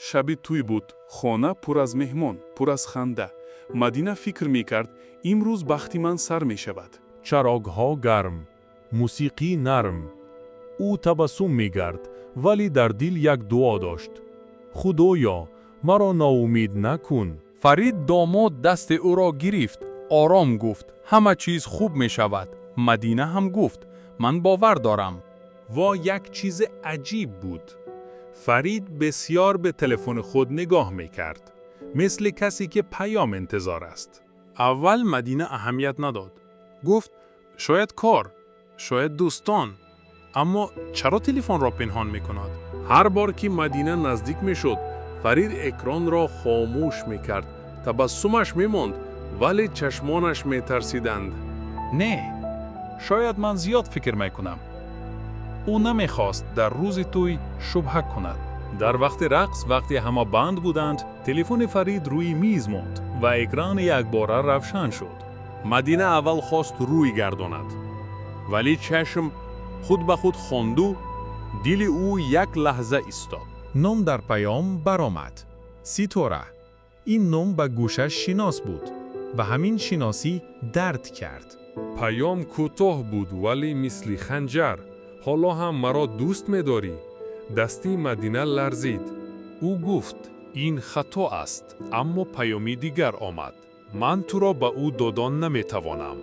Шаби тӯй буд, хона пур аз меҳмон, пур аз ханда. Мадина фикр мекард: имрӯз бахти ман сар мешавад. Чароғҳо гарм, мусиқӣ нарм. Ӯ табассум мекард, вале дар дил як дуо дошт: Худоё, маро ноумед накун. Фарид, домод, дасти ӯро гирифт, ором гуфт: «Ҳама чиз хуб мешавад». Мадина ҳам гуфт: «Ман бовар дорам». Ва як чизи аҷиб буд. Фарид бисёр ба телефони худ нигоҳ мекард, мисли касе ки паём интизор аст. Аввал Мадина аҳамият надод, гуфт: «Шояд кор, шояд дӯстон, аммо чаро телефонро пинҳон мекунад?» Ҳар бор ки Мадина наздик мешуд, Фарид экранро хомӯш мекард. Табассумаш мемонд, вале чашмонаш метарсиданд. Не, шояд ман зиёд фикр мекунам. Ӯ намехост дар рӯзи тӯй шубҳа кунад. Дар вақти рақс, вақте ҳама банд буданд, телефони Фарид рӯи миз монд ва экран якбора равшан шуд. Мадина аввал хост рӯй гардонад, вале чашм худ ба худ хонду дили ӯ як лаҳза истод. Ном дар паём баромад: Ситора. Ин ном ба гӯшаш шинос буд ва ҳамин шиносӣ дард кард. Паём кӯтоҳ буд, вале мисли ханҷар: «Ҳоло ҳам маро дӯст медорӣ?» Дасти Мадина ларзид. Ӯ гуфт: «Ин хато аст», аммо паёми дигар омад: «Ман туро ба ӯ додан наметавонам».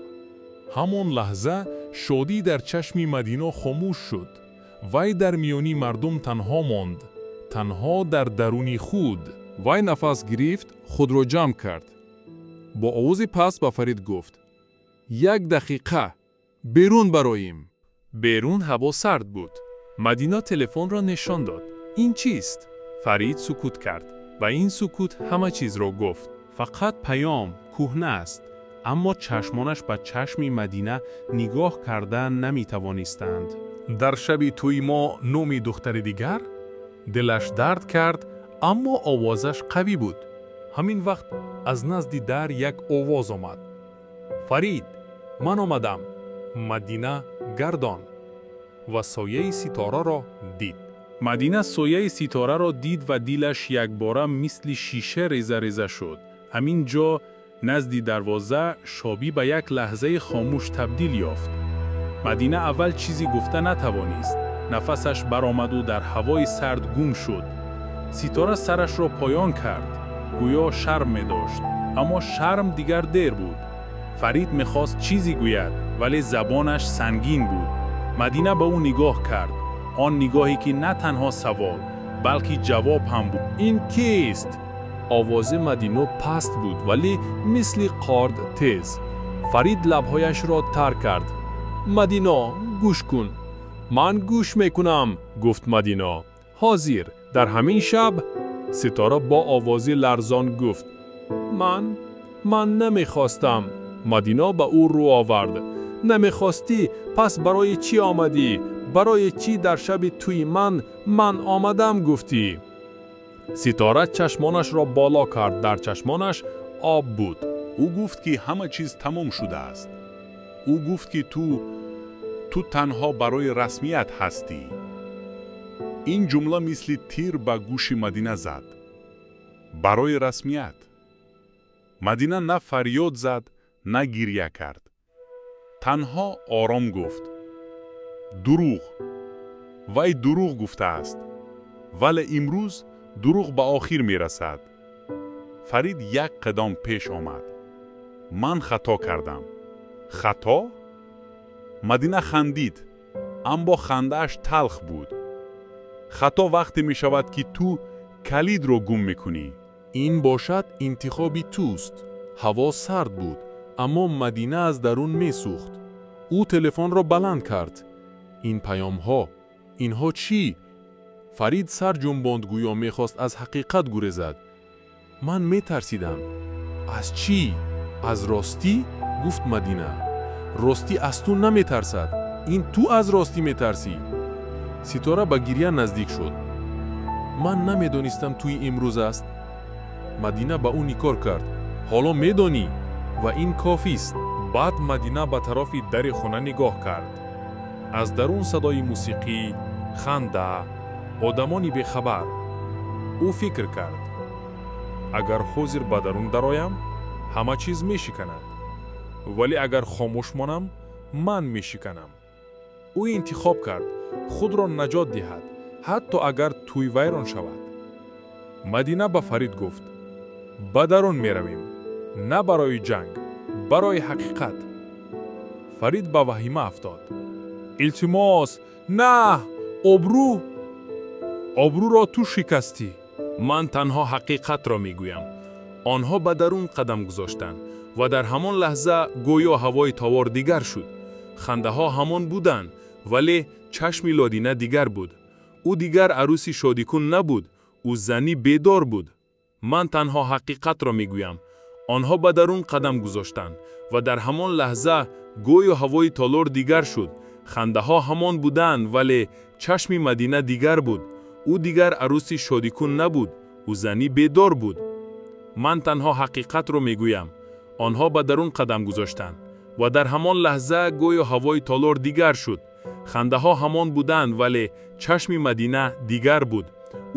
Ҳамон лаҳза шодӣ дар чашми Мадино хомӯш шуд. Вай дар миёни мардум танҳо монд, танҳо дар даруни худ. Вай нафас гирифт, худро ҷамъ кард, бо овози паст ба Фарид гуфт: «Як дақиқа, берун бароем». Берун ҳаво сард буд. Мадина телефонро нишон дод: «Ин чист?» Фарид сукут кард ва ин сукут ҳама чизро гуфт. Фақат паём кӯҳна аст, аммо чашмонаш ба чашми Мадина нигоҳ карда наметавонистанд. Дар шаби тӯи мо номи духтари дигар? Дилаш дард кард, аммо овозаш қавӣ буд. Ҳамин вақт аз назди дар як овоз омад: «Фарид, ман омадам». Мадина гардон ва сояи Ситораро дид. Мадина сояи Ситораро дид ва дилаш якбора мисли шиша реза-реза шуд. Ҳамин ҷо, назди дарвоза, шодӣ ба як лаҳзаи хомӯш табдил ёфт. Мадина аввал чизе гуфта натавонист, нафасаш баромаду дар ҳавои сард гум шуд. Ситора сарашро поён кард, гӯё шарм медошт, аммо шарм дигар дер буд. Фарид мехост чизе гӯяд, вале забонаш сангин буд. Мадина ба ӯ нигоҳ кард, он нигоҳе ки на танҳо савол, балки ҷавоб ҳам буд. Ин кист? Овози Мадино паст буд, вале мисли корд тез. Фарид лабҳояшро тар кард. «Мадино, гӯш кун». «Ман гӯш мекунам», гуфт Мадино. «Ҳозир, дар ҳамин шаб?» Ситора бо овози ларзон гуфт: «Ман намехостам». Мадино ба ӯ рӯ овард. «Намехостӣ? Пас барои чӣ омадӣ? Барои чӣ дар шаби тӯи ман "ман омадам" гуфтӣ?» Ситора чашмонашро боло кард, дар чашмонаш об буд. Ӯ гуфт, ки ҳама чиз тамом шудааст. Ӯ гуфт, ки ту танҳо барои расмият ҳастӣ. Ин ҷумла мисли тир ба гӯши Мадина зад. Барои расмият. Мадина на фарёд зад, на гирья кард, танҳо ором гуфт: «Дурӯғ. Вай дурӯғ гуфтааст, вале имрӯз дурӯғ ба охир мерасад». Фарид як қадам пеш омад. «Ман хато кардам». «Хато?» Мадина хандид, аммо хандааш талх буд. «Хато вақте мешавад, ки ту калидро гум мекунӣ». Ин бошад интихоби туст. Ҳаво сард буд, аммо Мадина аз дарун месӯхт. Ӯ телефонро баланд кард. Ин паёмҳо, инҳо чӣ? Фарид сар ҷунбонд, гӯё мехост аз ҳақиқат гурезад. «Ман метарсидам». «Аз чӣ? Аз ростӣ?» гуфт Мадина. «Ростӣ аз ту наметарсад, ин ту аз ростӣ метарсӣ». Ситора ба гирья наздик шуд. «Ман намедонистам тӯи имрӯз аст». Мадина ба ӯ нигоҳ кард. «Ҳоло медонӣ ва ин кофист». Баъд Мадина ба тарафи дари хона нигоҳ кард. Аз дарун садои мусиқӣ, ханда, одамони бехабар. Ӯ фикр кард: агар ҳозир ба дарун дароям, ҳама чиз мешиканад. Вале агар хомӯш монам, ман мешиканам. Ӯ интихоб кард худро наҷот диҳад, ҳатто агар тӯй вайрон шавад. Мадина ба Фарид гуфт: ба дарун меравем, на барои ҷанг, барои ҳақиқат. Фарид ба ваҳима афтод. Илтимос, на, обрӯ, обрӯро ту шикастӣ. Ман танҳо ҳақиқатро мегӯям. Онҳо ба дарун қадам гузоштанд ва дар ҳамон лаҳза гӯё ҳавои толор дигар шуд. Хандаҳо ҳамон буданд, вале чашми Мадина дигар буд. Ӯ дигар арӯси шодикун набуд, ӯ зани бедор буд. Ман танҳо ҳақиқатро мегӯям. Онҳо ба дарун қадам гузоштанд ва дар ҳамон лаҳза гӯё ҳавои толор дигар шуд. Хандаҳо ҳамон буданд, вале чашми Мадина дигар буд. Ӯ дигар арӯси шодикун набуд, ӯ зани бедор буд. Ман танҳо ҳақиқатро мегӯям. Онҳо ба дарун қадам гузоштанд ва дар ҳамон лаҳза гӯё ҳавои толор дигар шуд. Хандаҳо ҳамон буданд, вале чашми Мадина дигар буд.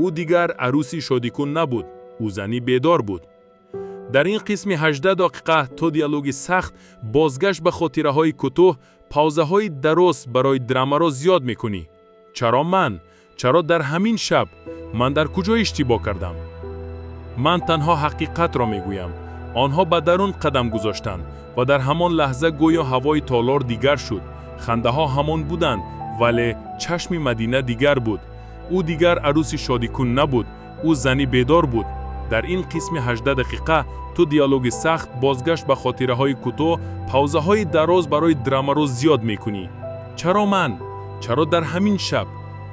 Ӯ дигар арӯси шодикун набуд, ӯ зани бедор буд. Дар ин қисми 18 дақиқа ту диалоги сахт, бозгашт ба хотираҳои кӯтоҳ, паузаҳои дароз барои драмаро зиёд мекунӣ. Чаро ман? Чаро дар ҳамин шаб? Ман дар куҷо иштибоҳ кардам? Ман танҳо ҳақиқатро мегӯям. Онҳо ба дарун қадам гузоштанд ва дар ҳамон лаҳза гӯё ҳавои толор дигар шуд. Хандаҳо ҳамон буданд, вале чашми Мадина дигар буд. Ӯ дигар арӯси шодикун набуд, ӯ зани бедор буд. Дар ин қисми 18 дақиқа ту диалоги сахт, бозгашт ба хотираҳои кӯтоҳ, паузаҳои дароз барои драмаро зиёд мекунӣ. Чаро ман? Чаро дар ҳамин шаб?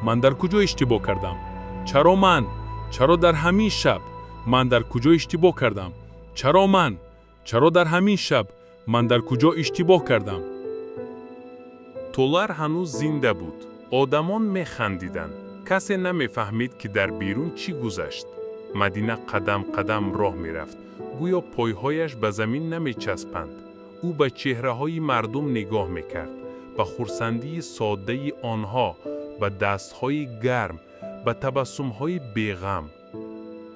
Ман дар куҷо иштибоҳ кардам? Чаро ман? Чаро дар ҳамин шаб? Ман дар куҷо иштибоҳ кардам? Чаро ман? Чаро дар ҳамин шаб? Ман дар куҷо иштибоҳ кардам? Толор ҳанӯз зинда буд. Одамон механдиданд. Касе намефаҳмид, ки дар берун чӣ гузашт. Мадина қадам қадам роҳ мерафт, гӯё пойҳояш ба замин намечаспанд. Ӯ ба чеҳраҳои мардум нигоҳ мекард, ба хурсандии соддаи онҳо, ба дастҳои гарм, ба табассумҳои беғам.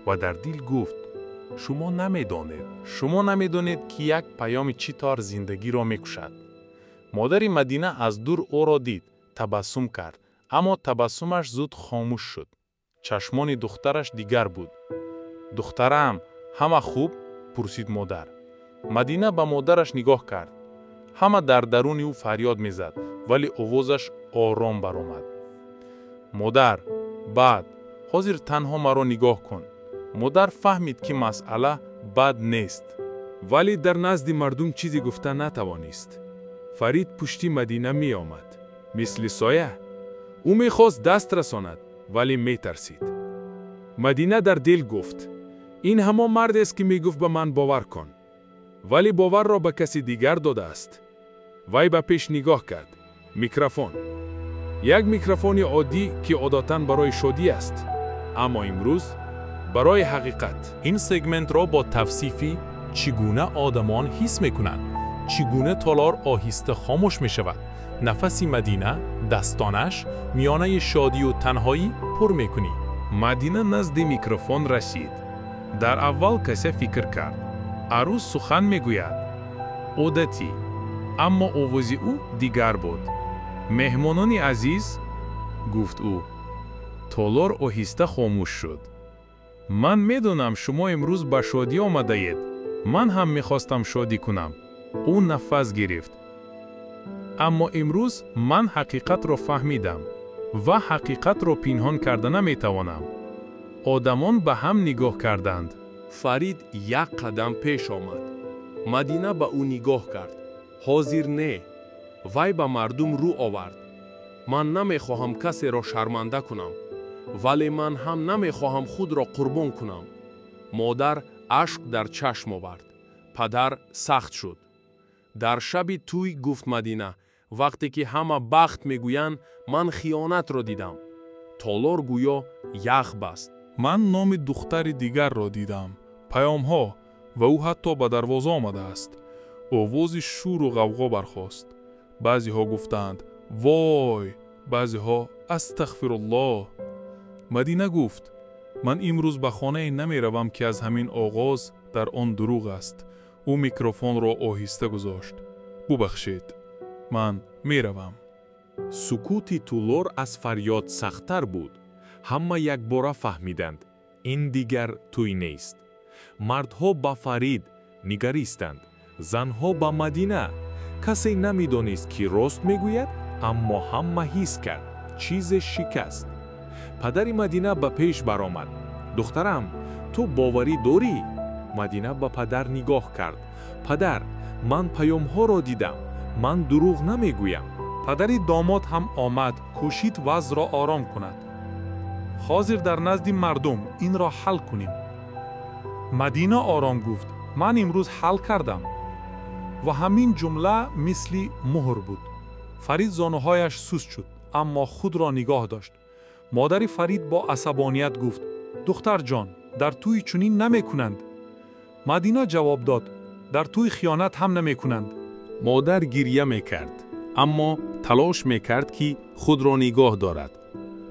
Ва дар дил гуфт: шумо намедонед. Шумо намедонед, ки як паёми чӣ тавр зиндагиро мекушад. Модари Мадина аз дур ӯро дид, табассум кард, аммо табассумаш зуд хомӯш шуд. Чашмони духтараш дигар буд. Духтарам, ҳама хуб? Пурсид модар. Мадина ба модараш нигоҳ кард. Ҳама дар даруни ӯ фарёд мезад, вале овозаш ором баромад. Модар, баъд, ҳозир танҳо маро нигоҳ кун. Модар фаҳмид, ки масъала бад нест. Вале дар назди мардум чизе гуфта натавонист. Фарид пушти Мадина меомад, мисли соя. Ӯ мехост даст расонад, вале метарсид. Мадина дар дил гуфт: ин ҳамон мардест, ки мегуфт ба ман бовар кун. Вале боварро ба каси дигар додааст. Вай ба пеш нигоҳ кард. Микрофон. Як микрофони оддӣ, ки одатан барои шодӣ аст, аммо имрӯз барои ҳақиқат. Ин сегментро бо тавсифи чӣ гуна одамон ҳис мекунанд, чӣ гуна толор оҳиста хомӯш мешавад, нафаси Мадина, дастонаш, миёнаи шодию танҳоӣ пур мекунӣ. Мадина назди микрофон расид. Дар аввал касе фикр кард: арӯс сухан мегӯяд. Одатӣ. Аммо овози ӯ дигар буд. Меҳмонони азиз, гуфт ӯ. Толор оҳиста хомӯш шуд. Ман медонам, шумо имрӯз ба шодӣ омадаед. Ман ҳам мехостам шодӣ кунам. Ӯ нафас гирифт. Аммо имрӯз ман ҳақиқатро фаҳмидам ва ҳақиқатро пинҳон карда наметавонам. Одамон ба ҳам нигоҳ карданд. Фарид як қадам пеш омад. Мадина ба ӯ нигоҳ кард. Ҳозир не. Вай ба мардум рӯ овард. Ман намехоҳам касеро шарманда кунам, вале ман ҳам намехоҳам худро қурбон кунам. Модар ашк дар чашм овард. Падар сахт шуд. Дар шаби тӯй, гуфт Мадина, вақте ки ҳама бахт мегӯянд, ман хиёнатро дидам. Толор гӯё ях баст. Ман номи духтари дигарро дидам, паёмҳо, ва ӯ ҳатто ба дарвоза омадааст. Овози шӯру ғавғо бархост. Баъзеҳо гуфтанд: вой, баъзеҳо: астағфируллоҳ. Мадина гуфт: Ман имрӯз ба хонае намеравам, ки аз ҳамин оғоз дар он дурӯғ аст. Ӯ микрофонро оҳиста гузошт. Бубахшед. Ман меравам. Сукути тӯлор аз фарёд сахттар буд. Ҳама якбора фаҳмиданд, ин дигар тӯй нест. Мардҳо ба Фарид нигаристанд, занҳо ба Мадина. Касе намедонист, ки рост мегӯяд, аммо ҳама ҳис кард, чизе шикаст. Падари Мадина ба пеш баромад. Духтарам, ту боварӣ дорӣ? Мадина ба падар нигоҳ кард. Падар, ман паёмҳоро дидам. Ман дурӯғ намегӯям. Падари домод ҳам омад, кӯшид вазъро ором кунад. Ҳозир дар назди мардум инро ҳал кунем. Мадина ором гуфт: Ман имрӯз ҳал кардам. Ва ҳамин ҷумла мисли муҳр буд. Фарид зонуҳояш суст шуд, аммо худро нигоҳ дошт. Модари Фарид бо асабоният гуфт: Духтарҷон, дар тӯй чунин намекунанд. Мадина ҷавоб дод: Дар тӯй хиёнат ҳам намекунанд. Модар гирья мекард, аммо талош мекард, ки худро нигоҳ дорад.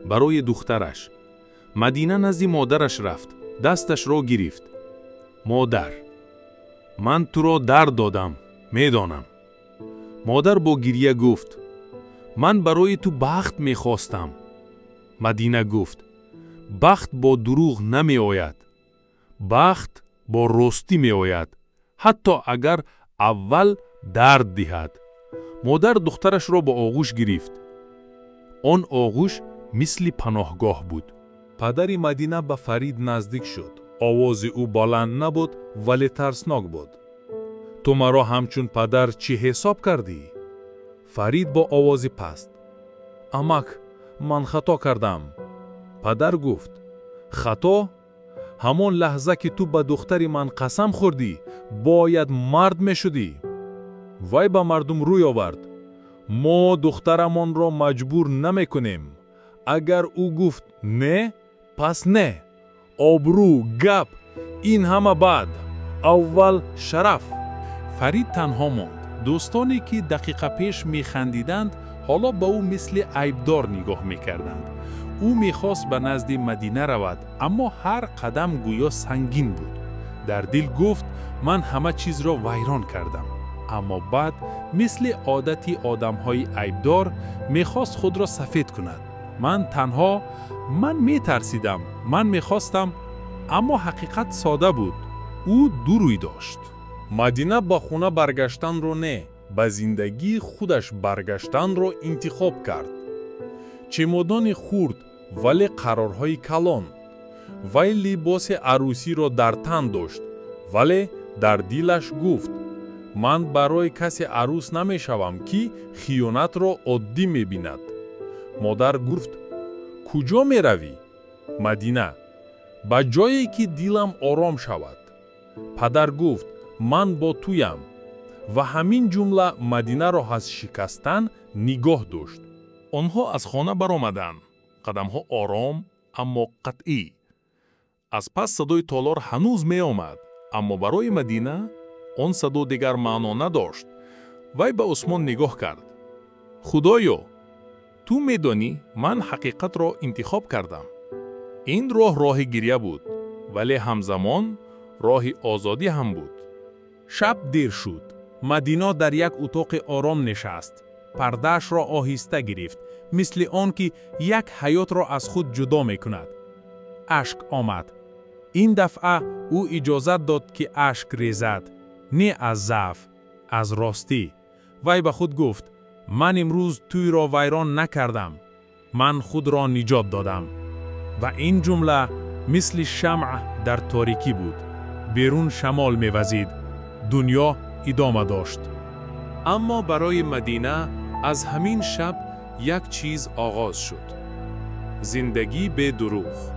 Барои духтараш. Мадина назди модараш рафт, дасташро гирифт. Модар, ман туро дард додам, медонам. Модар бо гирья гуфт: Ман барои ту бахт мехостам. Мадина гуфт: Бахт бо дурӯғ намеояд. Бахт бо ростӣ меояд, ҳатто агар аввал дард диҳад. Модар духтарашро ба оғӯш гирифт. Он оғӯш мисли паноҳгоҳ буд. Падари Мадина ба Фарид наздик шуд. Овози ӯ баланд набуд, вале тарснок буд. Ту маро ҳамчун падар чӣ ҳисоб кардӣ? Фарид бо овози паст: Амак, ман хато кардам. Падар гуфт: Хато? Ҳамон лаҳза, ки ту ба духтари ман қасам хӯрдӣ, бояд мард мешудӣ. Вай ба мардум рӯй овард. Мо духтарамонро маҷбур намекунем. Агар ӯ гуфт не, пас не. Обрӯ, гап, ин ҳама баъд. Аввал шараф. Фарид танҳо монд. Дӯстоне, ки дақиқа пеш механдиданд, ҳоло ба ӯ мисли айбдор нигоҳ мекарданд. Ӯ мехост ба назди Мадина равад, аммо ҳар қадам гӯё сангин буд. Дар дил гуфт: Ман ҳама чизро вайрон кардам. Аммо баъд, мисли одати одамҳои айбдор, мехост худро сафед кунад. Ман танҳо, ман метарсидам, ман мехостам. Аммо ҳақиқат сода буд: ӯ ду рӯй дошт. Мадина ба хона баргаштанро не, ба зиндагии худаш баргаштанро интихоб кард. Чемодони хурд, вале қарорҳои калон. Вай либоси арӯсиро дар тан дошт, вале дар дилаш гуфт: Ман барои касе арӯс намешавам, ки хиёнатро оддӣ мебинад. Модар гуфт: Куҷо меравӣ? Мадина: Ба ҷое, ки дилам ором шавад. Падар гуфт: Ман бо туям. Ва ҳамин ҷумла Мадинаро аз шикастан нигоҳ дошт. Онҳо аз хона баромаданд. Қадамҳо ором, аммо қатъӣ. Аз пас садои толор ҳанӯз меомад, аммо барои Мадина он садо дигар маъно надошт. Вай ба осмон нигоҳ кард. Худоё, ту медонӣ, ман ҳақиқатро интихоб кардам. Ин роҳ роҳи гирья буд, вале ҳамзамон роҳи озодӣ ҳам буд. Шаб дер шуд. Мадино дар як утоқи ором нишаст. Пардаашро оҳиста гирифт, мисли он ки як ҳаётро аз худ ҷудо мекунад. Ашк омад. Ин дафъа ӯ иҷозат дод, ки ашк резад, не аз заъф, аз ростӣ. Вай ба худ гуфт: Ман имрӯз тӯйро вайрон накардам, ман худро ниҷот додам. Ва ин ҷумла мисли шамъ дар торикӣ буд. Берун шамол мевазид, дунё идома дошт. Аммо барои Мадина аз ҳамин шаб як чиз оғоз шуд: зиндагӣ бе дурӯғ.